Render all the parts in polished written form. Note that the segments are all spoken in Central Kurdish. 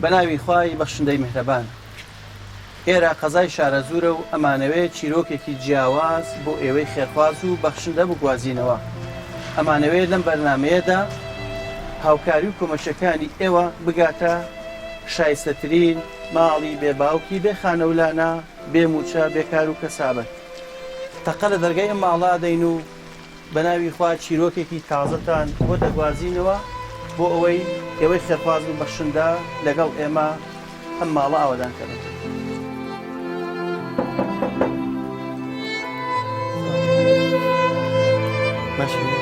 بەناوی خوای بەخشندەی میهرەبان. ئێرە قەزای شارەزوورە و ئەمانەوێ چیرۆکێکی جیاواز بۆ ئێوەی خێرخواز و بەخشندە بگوازینەوە. ئەمانەوێ لەم بەرنامەیەدا هاوکاری و کۆمەکیەکانی ئێوە بگاتە شایستەترین ماڵی بێ باوکی بێ خانەولانە، بێ مووچە، بێ کار و کەسابەت. تەقە لە دەرگای ئەم ماڵە ئەدەین و بە ناوی خوا چیرۆکێکی تازەتان بۆ دەگوازینەوە بۆ ئەوەی ئێوەی خێرخواز و بەخشندە لەگەڵ ئێمە ئەم ماڵە ئاوەدان کەن. باشە.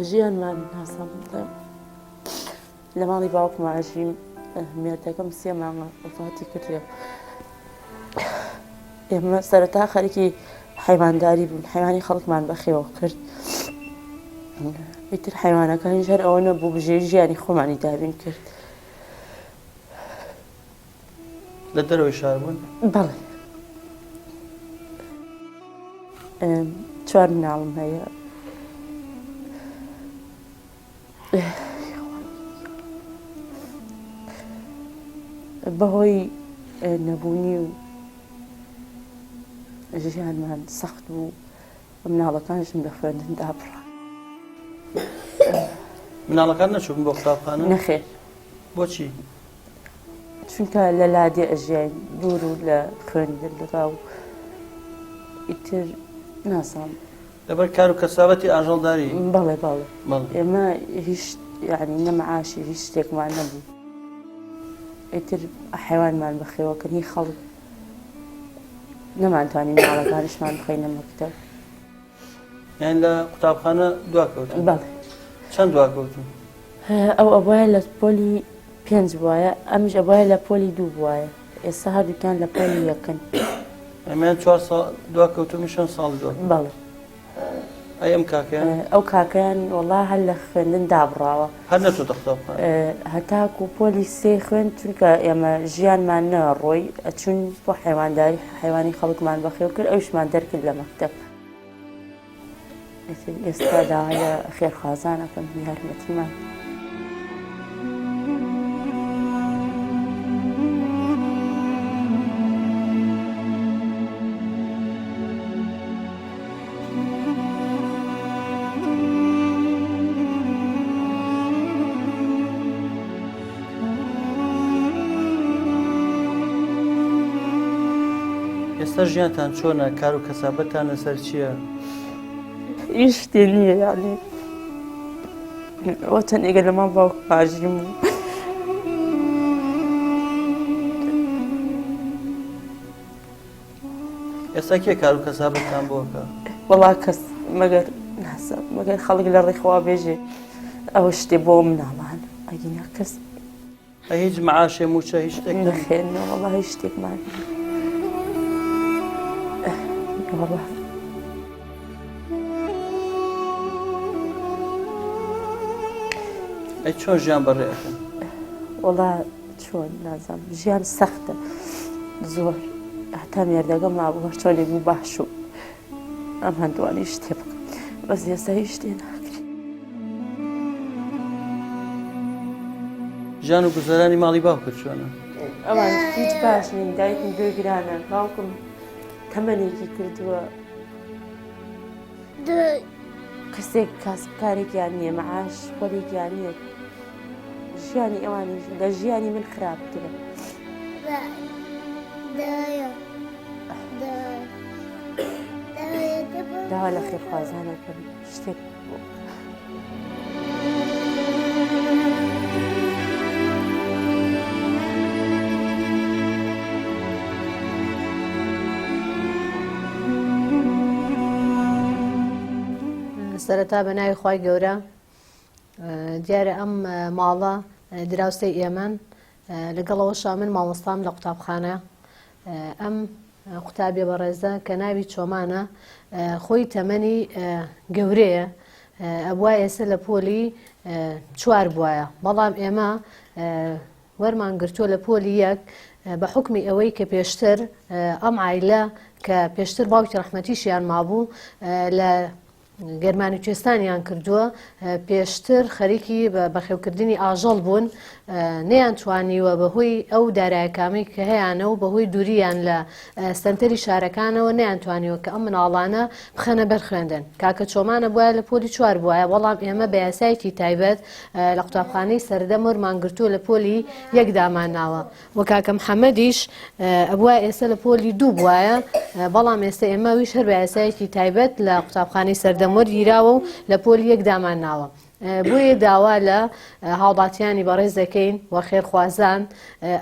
ژیانمان ناسان بڵێم لە ماڵی باوکم ئەژیم مێردەکەم سێ مانگە وەفاتی کردێ ئێمە سەرەتا خەریکی حەیوانداری بوون حەیوانی خەڵکمان بەخێوە کرد ئیتر حەیوانەکانیش هەر ئەوە نەبوو بژێوی ژیانی خۆمانی دابین کرد لە دەرەوەی شار بوون؟ بەڵێ چوار مناڵم هەیە بەهۆی نەبوونی و ژیانمان سەخت بوو مناڵەکانشم لە خوێندن دابڕا. مناڵەکان نەچوون بۆ قوتابخانە؟ نەخێر. بۆچی؟ چونکە لە لادێ ئەژیاین دوور و لە خوێندنگا و ئیتر نازانم. لەبەر کار و کەسابەتی ئاژەڵداری؟ بەڵێ بەڵێ. ئێمە هیچ یعنی نە معاشی هیچ شتێکمان نەبوو. ئیتر حەیوانمان بەخێوە کرد هی خەڵک نەمانتوانی مناڵەکانیشمان بخەینە مەکتەب. یان لە قوتابخانە دواکەوتن؟ بەڵێ. چەند دواکەوتن؟ ئەو ئەبوایە لە پۆلی پێنج بوایە ئەمیش ئەبوایە لە پۆلی دوو بوایە ئێستا هەردووکیان لە پۆلی یەکن. ئەمیان چوار ساڵ دواکەوتوون شەن ساڵ دوا. بەڵێ. ئەی ئەم کاکەیان؟ ئەو کاکەیان وەڵا هەر لە خوێندن دابڕاوە. هەر نەچۆتە قوتابخانە؟ هەتاکو پۆلی سێ خوێند چونکە ئێمە ژیانمان نەڕۆی ئەچوون بۆ حەیوانداری حەیوانی خەڵکمان بەخێو کرد ئەویشمان دەرکرد لە مەکتەب. ئێستا داوا لە خێرخوازان ئەکەم یارمەتیمان. ئێستا ژیانتان چۆنە کار و کەسابەتتان لەسەر چییە؟ هیچ شتێ نییە یعنی ئەوە چەندێکە لە ماڵ باوک پاژیم و ئێستا کێ کار و کەسابەتتان بۆ ئەکا؟ وەڵا کەس مەگەر ناسە مەگەر خەڵک لە ڕێی خوا بێژێ ئەوە شتێ بۆ مناڵان ئەگینا کەس ئەی هیچ معاشێ مووچە هیچ شتێک نەخێر وەڵا هیچ شتێکمان وەڵا ئەی چۆن ژیان بەڕێ ئەکەن؟ وەڵا چۆن نازانم ژیان سەختە زۆر هەتا مێردەکەم مابوو هەر چۆنێک بوو باش و. ئەمانتوانی شتێ بکەم بەس ئێستا هیچ شتێ ناکرێ. ژیان و گوزەرانی ماڵی باوکت چۆنە؟ ئەوان هیچ باش نین دایکم گوێ گرانە باوکم تەمەنێکی کردووە کەسێک کاسبکارێکیان نییە مەعاش خۆرێکیان نییە ژیانی ئەوانیش لە ژیانی من خراپترە. داوا لە خێرخوازانەکەم شتێک بۆ سەرەتا بە ناوی خوای گەورە دیارە ئەم ماڵە دراوسێی ئێمەن لەگەڵەوەشا من مامۆستام لە قوتابخانە ئەم قوتابیە بەڕێزە کە ناوی چۆمانە خۆی تەمەنی گەورەیە ئەبوا ئێستا لە پۆلی چوار بواە بەڵام ئێمە وەرمان گرتووە لە پۆلی یەک بە حکمی ئەوەی کە پێشتر ئەم عیلە کە پێشتر باوکی ڕەحمەتیشیان مابوو لە گەرمانی کوێستانیان کردووە، پێشتر خەریکی بە بەخێوکردنی ئاژەڵ بوون، نەیانتوانیوە بەهۆی ئەو دارایەکامەی کە هەیانە و بەهۆی دووریان لە سەنتەری شارەکانەوە نەیانتوانیوە کە ئەم مناڵانە بخەنە بەر خوێندن. کاکە چۆمانە بوایە لە پۆلی چوار بوایە، بەڵام ئێمە بە یاسایەکی تایبەت لە قوتابخانەی سەردەم وەرمان گرتووە لە پۆلی یەک دامانناوە. وە کاکە محەمەدیش ئەبوایە ئێستا لە پۆلی دوو بوایە بەڵام ئێستا ئێمە ویش هەر بە یاسایەکی تایبەت لە قوتابخانەی سەردەم وەرگیراوە و لە پۆلی یەک دامان ناوە بۆیە داوا لە هاوڵاتیانی بەڕێز دەکەین و خێرخوازان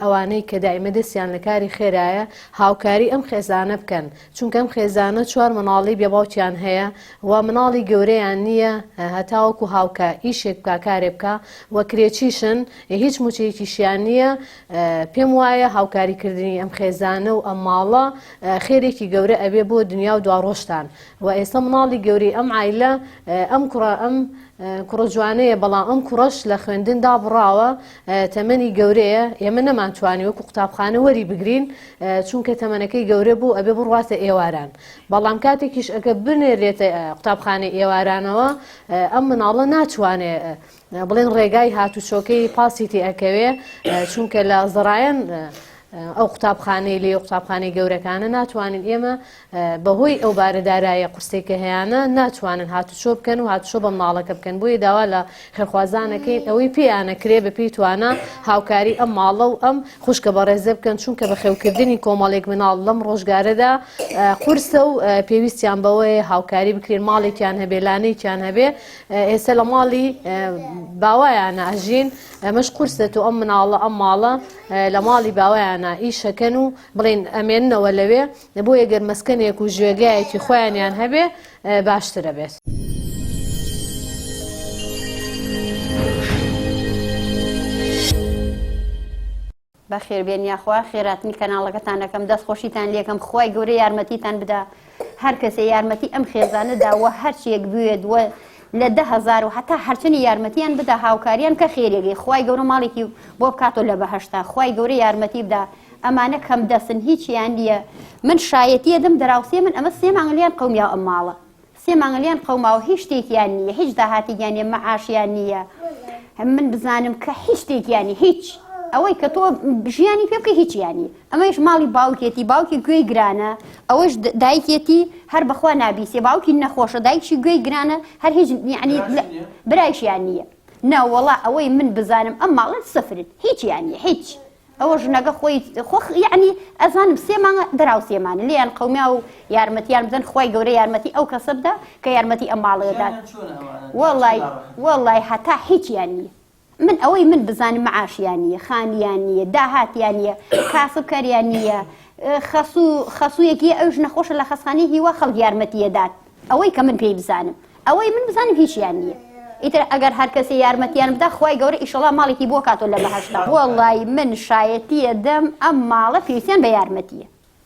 ئەوانەی کە دائیمە دەستیان لە کاری خێرایە هاوکاری ئەم خێزانە بکەن چونکە ئەم خێزانە چوار مناڵی بێباوکیان هەیە و مناڵی گەورەیان نییە هەتاوەکو هاوکە ئیشێک بکا کارێ بکا و کرێچیشن هیچ موچەیەکیشیان نییە، پێم وایە هاوکاری کردنی ئەم خێزانە و ئەم ماڵە خێرێکی گەورە ئەبێ بۆ دنیا و دواڕۆژتان و ئێستا مناڵی گەورەی ئەم عایلە ئەم کوڕە ئەم کوڕە جوانەیە بەڵام ئەم کوڕەش لە خوێندن دابڕاوە تەمەنی گەورەیە ئێمە نەمانتوانی وەکو قوتابخانە وەری بگرین چونکە تەمەنەکەی گەورە بوو ئەبێ بڕواتە ئێواران بەڵام کاتێکیش ئەگە بنێرێتە قوتابخانەی ئێوارانەوە ئەم مناڵە ناتوانێ بڵێن ڕێگای هاتوچۆکەی پاسی تێ ئەکەوێ چونکە لە زڕایەن ئەو قوتابخانەی لێ قوتابخانەی گەورەکانە ناتوانین ئێمە بەهۆی ئەو بارەدارایە قورسەی کە هەیانە ناتوانن هاتوچۆ بکەن و هاتوچۆ بە مناڵەکە بکەن بۆیە داوا لە خێرخوازانەکەین ئەوەی پێیانە کرێ بە پێی توانا هاوکاری ئەم ماڵە و ئەم خوشکە بەڕێزە بکەن چونکە بەخێوکردنی کۆمەڵێک مناڵ لەم ڕۆژگارەدا قورسە و پێویستیان بەوەیە هاوکاری بکرێن ماڵێکیان هەبێ لانەیەکیان هەبێ ئێستا لە ماڵی باوایانە ئەژین ئەمەش قورسە تۆ ئەم مناڵە ئەم ماڵە لە ماڵی باوایانە ئیشەکەن و بڵێن ئەمێننەوە لەوێ بۆیە گەر مەسکەنێک و ژێگایەکی خۆیانیان هەبێ باشترە بێت. بەخێربێن یاخوا خێراتنی کەناڵەکەتان ئەکەم دەست خۆشیتان لێکەم خوای گەورە یارمەتیتان بدا هەر کەسێ یارمەتی ئەم خێزانە دا وە هەرچیەک بوێت وە لە 10000 و هەتا هەرچەنی یارمەتیان بدا هاوکاریان کە خێرێگەی خوای گەورە ماڵێکی بۆ بکاتۆ لە بەهەشتا خوای گەورە یارمەتی بدا ئەمانە کەم دەسن هیچیان نییە من شایەتیە دەم دراوسێ من ئەمە سێ مانگ لیان قەومیاو ئەم ماڵە سێ مانگە لێیان قەوماوە هیچ شتێکیان نییە هیچ داهاتێکیان نیە مەعاشیان نییە من بزانم کە هیچ شتێکیان نیە هیچ ئەوەی کە تۆ ژیانی پێ بکە هیچیان نیە ئەمەیش ماڵی باوکێتی باوکی گوێی گرانە ئەوەش دایکێتی هەر بەخوا نابیسێ باوکی نەخۆشە دایکشی گوێی گرانە هەر هیچ یعنی برایشیان نییە ناوەڵا ئەوەی من بزانم ئەم ماڵە سفرن هیچیان نیە هیچ ئەوە ژنەکە خۆی خۆ یەعنی ئەزانم سێ مانگە دراوسێمانە لێیان قەومیا و یارمەتیان بدەن خوای گەورە یارمەتی ئەو کەسە بدا کە یارمەتی ئەم ماڵەیە دات وەڵای وەڵای هەتا هیچیان نییە من ئەوەی من بزانم معاشیان نییە خانیان نییە داهاتیان نییە کاسبکەریان نییە خەسوو خەسوویەکی ئەوش نەخۆشە لە خەسخانەی هیوا خەڵک یارمەتیە دات ئەوەی کە من پێی بزانم ئەوەی من بزانم هیچیان نییە ئیتر ئەگەر هەر کەسێ یارمەتیان بدا خوای گەورە ئیشەڵا ماڵێکی بۆ کاتۆ لە بەهەشتا وەڵای من شایەتیە دەم ئەم ماڵە پێویستیان بە یارمەتیە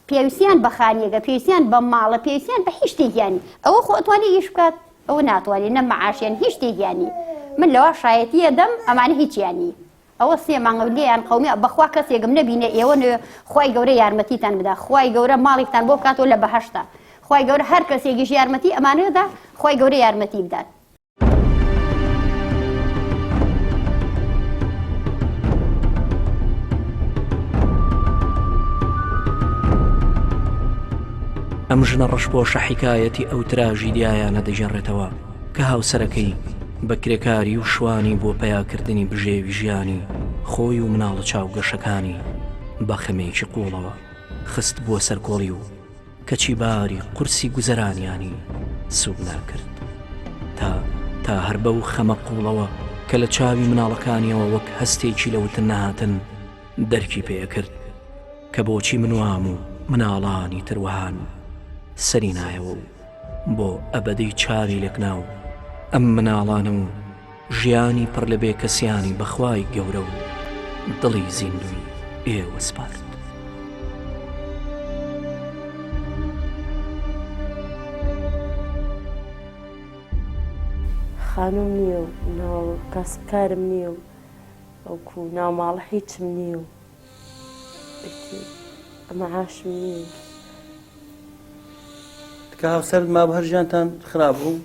پێویستیان بە خانیەکە پێویستیان بە ماڵە پێویستیان بە هیچ شتێکیان نیە ئەوە خۆ ئەتوانێ ئیش بکات ئەوە ناتوانێ نە مەعاشیان هیچ شتێکیان نیە من لەوە شایەتیە دەم ئەمانە هیچیان نیە ئەوە سێ مانگە لێیان قەومیا بەخوا کەسێکم نەبینێ ئێوە نەوێ خوای گەورە یارمەتیتان بدا خوای گەورە ماڵێکتان بۆ بکاتەوە لە بەهەشتا. خوای گەورە هەر کەسێکیش یارمەتی ئەمانە دا خوای گەورە یارمەتی بدات. ئەم ژنە ڕەشپۆشە حیکایەتی ئەو تراژیدیایانە دەگێڕێتەوە کە هاوسەرەکەی بە کرێکاری و شوانی بۆ پەیاکردنی بژێوی ژیانی خۆی و مناڵە چاوگەشەکانی بە خەمێکی قووڵەوە خستبووە سەر کۆڵی و کەچی باری قورسی گوزەرانیانی سوک ناکرد تا تا هەر بەو خەمە قووڵەوە کە لە چاوی مناڵەکانیەوە وەک هەستێکی لە وتن نەهاتن دەرکی پێ ئەکرد کە بۆچی من وام و مناڵانی تر وەهان سەری نایەوە و بۆ ئەبەدی چاوی لێکنا و ئەم مناڵانە و ژیانی پڕ لە بێکەسیانی بە خوای گەورە و دڵی زیندووی ئێوە سپارد. خانووم نییە و ناو کاسبکارم نییە و ئەوکو ناو ماڵە هیچم نییە و مەعاشم نییە. کە هاوسەرت مابوو هەر ژیانتان خراپ بوو؟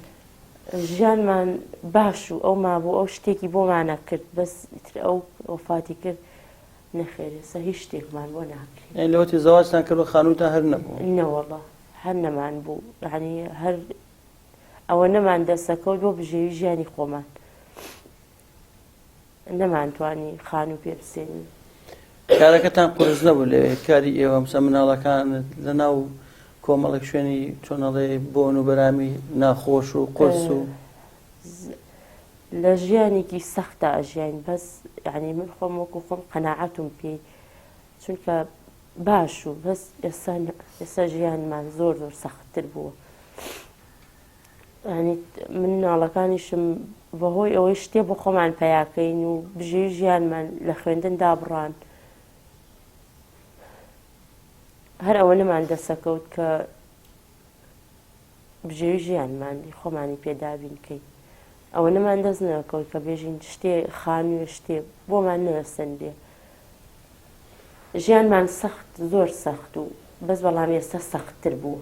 ژیانمان باش و ئەو مابوو ئەو شتێکی بۆمان ئەکرد بەس ئیتر ئەو وەفاتی کرد نەخێر ئێستا هیچ شتێکمان بۆ ناکرێ. یانی لەوەتی زەواجتان کردوە خانووتان هەر نەبوو؟ نەوەڵا هەر نەمان بوو یانی هەر ئەوە نەمان دەسەکەوت بۆ بژێوی ژیانی خۆمان. نەمانتوانی خانوو پێ بسێنین. کارەکەتان قورس نەبوو لەوێ کاری ئێوە مسە مناڵەکانت لەناو کۆمەڵێک شوێنی چۆنەڵێ بۆن و بەرامی ناخۆش و قورس و لە ژیانێکی سەختا ئەژیاین بەس یعنی من خۆم وەکو خۆم قەناعەتم پێی چونکە باش و بەس ئێستا ئێستا ژیانمان زۆر زۆر سەختتر بووە یانی مناڵەکانیشم بەهۆی ئەوەی شتێ بۆ خۆمان پیاکەین و بژێوی ژیانمان لە خوێندن دابڕان هەر ئەوە نەمان دەسەکەوت کە بژێوی ژیانمان خۆمانی پێدابین کەین ئەوە نەمان دەست نەکەوت کە بێژین شتێ خانوێ شتێ بۆمان نەسەندێ ژیانمان سەخت زۆر سەخت و بەس بەڵام ئێستا سەختتر بوو.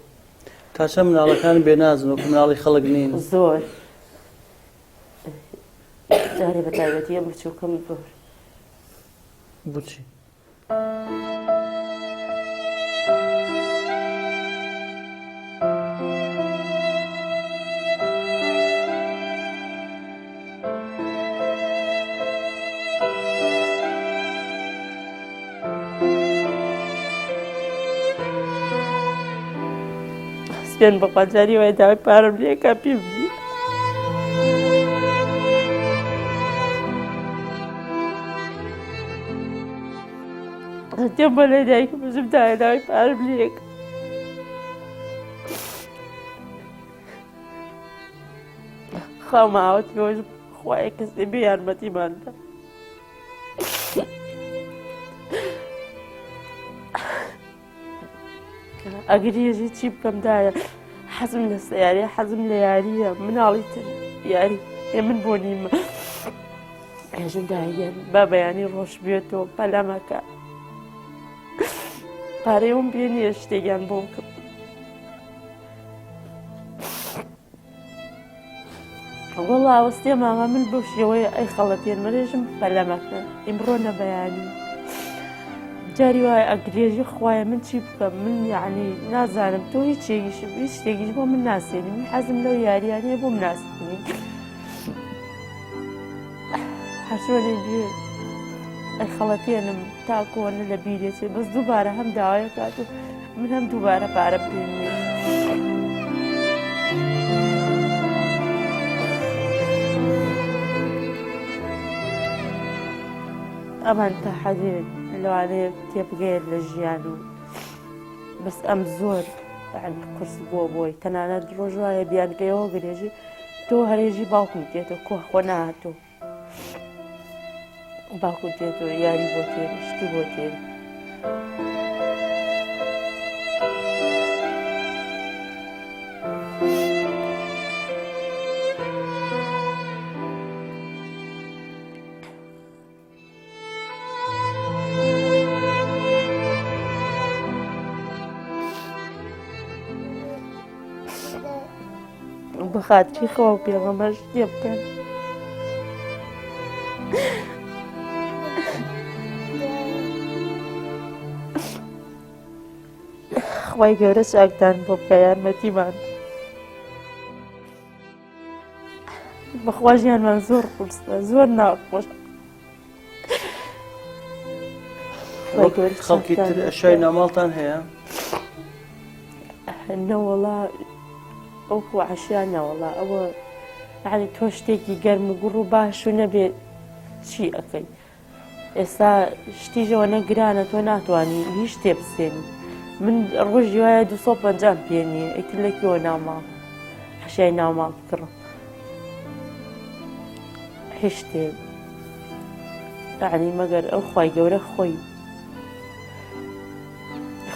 تا چەند مناڵەکان بێ نازن وەکو مناڵی خەڵک نین؟ زۆر جارێ بە تایبەتی ئەم بچووکەم زۆر. بۆچی؟ سپێن بەخوا جاری وای داوای پارەم لێکا پێم نییە. تێم بۆ لای دایکم بژم دایە داوای پارەم لێکا. خوا ماوەت لۆش خوایە کەسێ بێ یارمەتیمان دا. ئەگەر یەژی چی بکەم دایە حەزم لە سیارە حەزم لە یاریە مناڵی تر یاری ئێ من بۆ نیمە ئێژم دایە با بەیانی ڕۆژ بێتەوە پەلەمەکە پارەیەوم پێ نییە شتێکیان بۆ بکەم وەڵا وەستێ مامە من بەو شێوەیە ئەی خەڵەتێن مەرێژم پەلەمەکە ئیمڕۆ نەبەیانی جاری وایە ئەگرێژی خوایە من چی بکەم من یعنی نازانم تۆ هیچ شتێکیشم هیچ شتێکیش بۆ من ناسێنی من حەزم لەو یاریانەیە بۆم ناسێنی هەرچۆنێ بێ ئەیخەڵەتێنم تاکۆنە لە بیرێچێ بەس دووبارە هەم داوایە کات و من هەم دووبارە پارە پێ نییە. ئەمان تا حەدێک لەوانەیە تێبگەیەت لە ژیان و بەس ئەم زۆر قورس بووە بۆی تەنانەت ڕۆژ وایە بیانکەیەوە گرێژی تۆ هەرێژی باوکم تێتۆ کۆ خۆ نهاتۆ باوکم تێتۆ یاری بۆ تێری شتی بۆ تێری. بە خاتری خوا و پێغەمبەر شتێ بکەن. خوای گەورە چاکتان بۆ بکە یارمەتیمان بەخوا ژیانمان زۆر قورسە زۆر ناخۆش خەڵکی تر ئەشای ناماڵتان هەیە نەوەڵا ئەوکو عەشیا نەوەڵا ئەوە یعنی تۆ شتێکی گەرم و گوڕ و باش و نەبێت چی ئەەکەی ئێستا شتیش ئەوەنە گرانە تۆ ناتوانی هیچ شتێ بسێنی من ڕۆژی وایە 250 پێ نییە ئیتر لە کوێوە ناوماڵ حەشای ناوماڵ بکڕم هیچ شتێ یعنی مەگەر ئەو خوای گەورە خۆی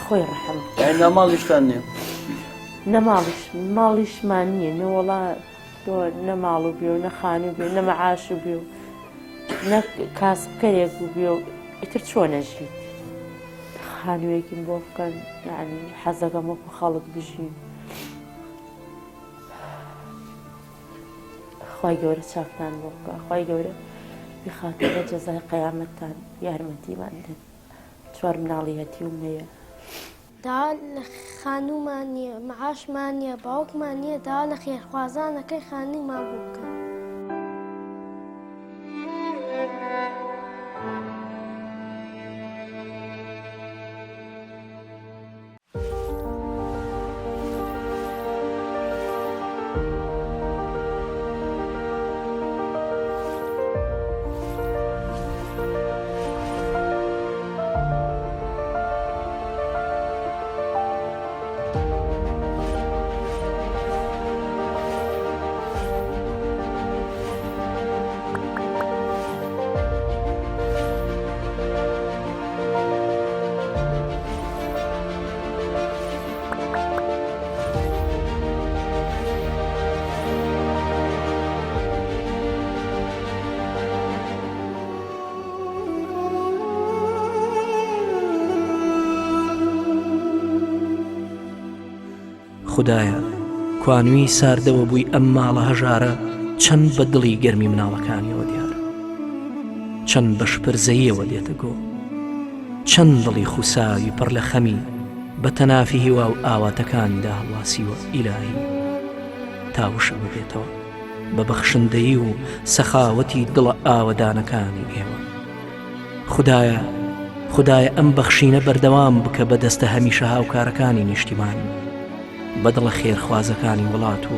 خۆی ڕەحم یعنی ناوماڵیشتان نییە نەماڵیش ماڵیشمان نییە نەوەڵا تۆ نە ماڵ و بێ و نە خانوو بێ نە مەعاش و بێ و نە کاسبکەرێک و بێ و ئیتر چۆن ئەژیت خانوویەکیم بۆ بکەن یعنی حەزەکەم وەکو خەڵک بژیم خوای گەورە چاکتان بۆ بکە خوای گەورە بخاتە بە جەزای قەیامەتتان یارمەتیمان دەن چوار مناڵی هەتیوم هەیە داوا لە خانوومان نییە، مەعاشمان نییە، باوکمان نییە، داوا لە خێرخوازان ئەکەین خانوومان بۆ بکەن. خودایە کوانوی ساردەوە بووی ئەم ماڵە هەژارە چەند بە دڵی گەرمی مناڵەکانیەوە دیارە چەند بە شپرزەیەوە دێتە گۆ چەند دڵی خوساوی پڕ لە خەمی بە تەنافی هیوا و ئاواتەکانیدا هەڵواسیوە ئیلاهی تا وشە ببێتەوە بە بەخشندەیی و سەخاوەتی دڵە ئاوەدانەکانی ئێوە. خودایە، خودایە ئەم بەخشینە بەردەوام بکە بە دەستە هەمیشە هاوکارەکانی نیشتیمان، بە دڵە خێرخوازەکانی وڵات و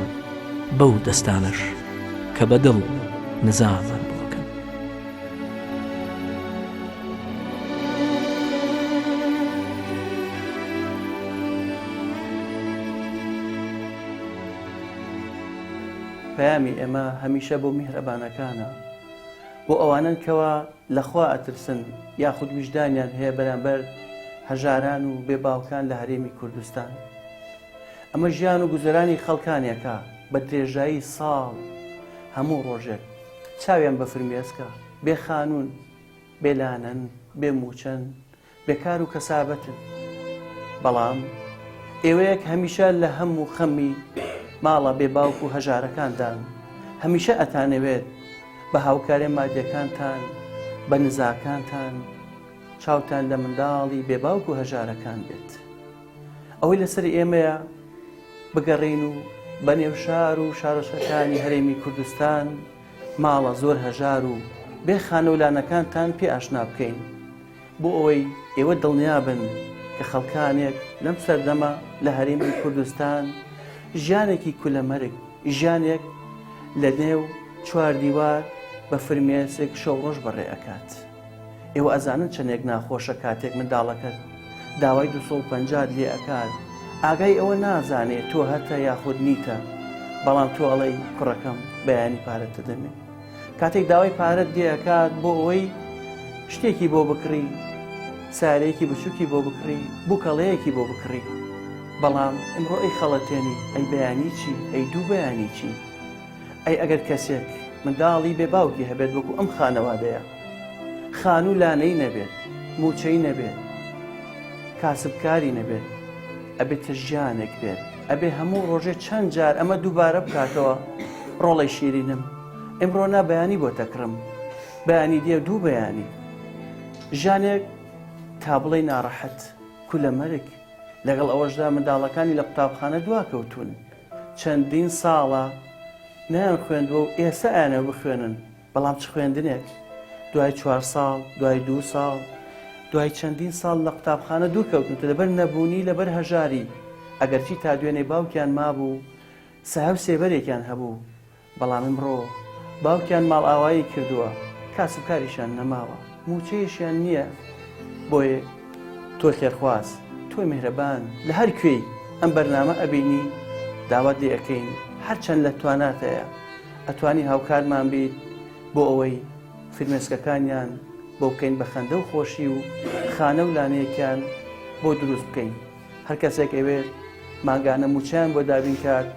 بەو دەستانەش کە بە دڵ نزامان بۆ ئەکەن. پەیامی ئێمە هەمیشە بۆ میهرەبانەکانە، بۆ ئەوانەن کەوا لە خوا ئەترسن یاخود ویژدانیان هەیە بەرامبەر هەژاران و بێ باوکان لە هەرێمی کوردستان. ئەمە ژیان و گوزەرانی خەڵکانێکە بە درێژایی ساڵ هەموو ڕۆژێک چاویان بە فرمێسکە، بێ خانوون، بێ لانەن، بێ مووچەن، بێ کار و کەسابەتن. بەڵام ئێوەیەک هەمیشە لە هەم و خەمی ماڵە بێ باوک و هەژارەکاندان، هەمیشە ئەتانەوێت بە هاوکاریە مادیەکانتان، بە نزاکانتان چاوتان لە منداڵی بێ باوک و هەژارەکان بێت. ئەوەی لەسەر ئێمەیە بگەڕێین و بە نێو شار و شارۆچکەکانی هەرێمی کوردستان ماڵە زۆر هەژار و بێ خانە و لانەکانتان پێ ئاشنا بکەین بۆ ئەوەی ئێوە دڵنیابن کە خەڵکانێک لەم سەردەمە لە هەرێمی کوردستان ژیانێکی کولەمەرگ ژیانێک لە نێو چوار دیوار بە فرمێسک شەو ڕۆژ بەڕێ ئەکات. ئێوە ئەزانن چەنێک ناخۆشە کاتێک منداڵەکەت داوای 250 لێ ئەکات ئاگای ئەوە نازانێ تۆ هەتە یاخود نیتە بەڵام تۆ ئەڵێی کوڕەکەم بەیانی پارەت دەدەمێ کاتێک داوای پارەت لێ ئەکات بۆ ئەوەی شتێکی بۆ بکڕی سارەیەکی بچووکی بۆ بکڕی بووکەڵەیەکی بۆ بکڕی بەڵام ئمڕۆ ئەی خەڵەتێنی ئەی بەیانی چی ئەی دوو بەیانی چی ئەی ئەگەر کەسێک منداڵی بێ باوکی هەبێت وەکو ئەم خانەوادەیە خانوو لانەی نەبێت موچەی نەبێت کاسبکاری نەبێت ئەبێتە ژیانێک بێت. ئەبێ هەموو ڕۆژێ چەند جار ئەمە دووبارە بکاتەوە ڕۆڵەی شیرینم ئمڕۆ نا بەیانی بۆ تەکڕم بەیانی دێ دوو بەیانی ژانێک تا بڵێی ناڕەحەت کولە مەرگ لەگەڵ ئەوەشدا منداڵەکانی لە قوتابخانە دواکەوتوون چەندین ساڵە نەیان خوێندووە و ئێستا ئەیانەوێ بخوێنن بەڵام چ خوێندنێک دوای چوار ساڵ دوای دوو ساڵ دوای چەندین ساڵ لە قوتابخانە دوور کەوتنەوە لەبەر نەبوونی لەبەر هەژاری ئەگەرچی تا دوێنێ باوکیان مابوو سایە و سێبەرێکیان هەبوو بەڵام ئمڕۆ باوکیان ماڵئاوایی کردووە، کاسبکاریشیان نەماوە، مووچەیەشیان نییە، بۆیە تۆی خێرخواز، تۆی میهرەبان لە هەر کوێی ئەم بەرنامە ئەبینی داوات لێ ئەکەین هەرچەند لە تواناتەیە ئەتوانی هاوکارمان بیت بۆ ئەوەی فرمێسکەکانیان بۆ بکەین بە خەندە و خۆشی و خانە و لانەیەکیان بۆ دروست بکەین. هەر کەسێک ئەوێت مانگانە مووچەیان بۆ دابین کات،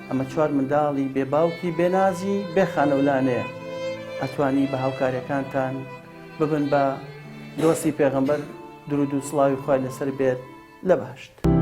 ئەمە چوار منداڵی بێ باوکی بێ نازی بێ خانەولانەیە ئەتوانی بە هاوکاریەکانتان ببن بە دۆستی پێغەمبەر درود و سڵاوی خوای لەسەر بێت لە بەهەشت.